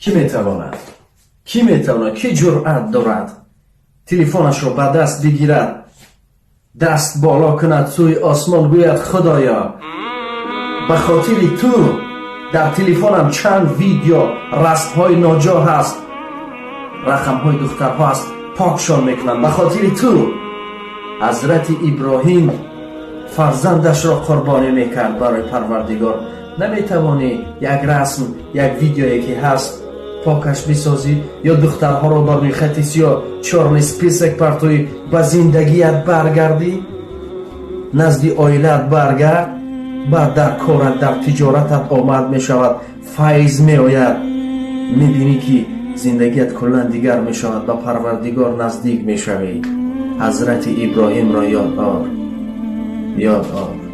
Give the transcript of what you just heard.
Кӣ метавонад? Кӣ метавонад? Кӣ ҷуръат дорад, телефонашро ба даст бигирад, даст боло кунад сӯи осмон, гӯяд: «Худоё, ба хотири ту дар телефонам чанд видео, расмҳои ноҷо ҳаст, рақамҳои духтарҳо ҳаст, покшон мекунам ба хотири ту»? Ҳазрати Иброҳим фарзандашро қурбонӣ мекард барои Парвардигор. Наметавонӣ як расм, як видеое ки ҳаст, покаш бисозӣ ё духтарҳоро ба рӯйхати сиёҳ, чёрный список партоӣ, ба зиндагият баргардӣ, назди оилаат баргард, баъд дар корат, дар тиҷоратат омад мешавад, файз меояд, мебинӣ, ки зиндагият куллан дигар мешавад, ба Парвардигор наздик мешавӣ. Ҳазрати Иброҳимро ёд ор, ёд ор.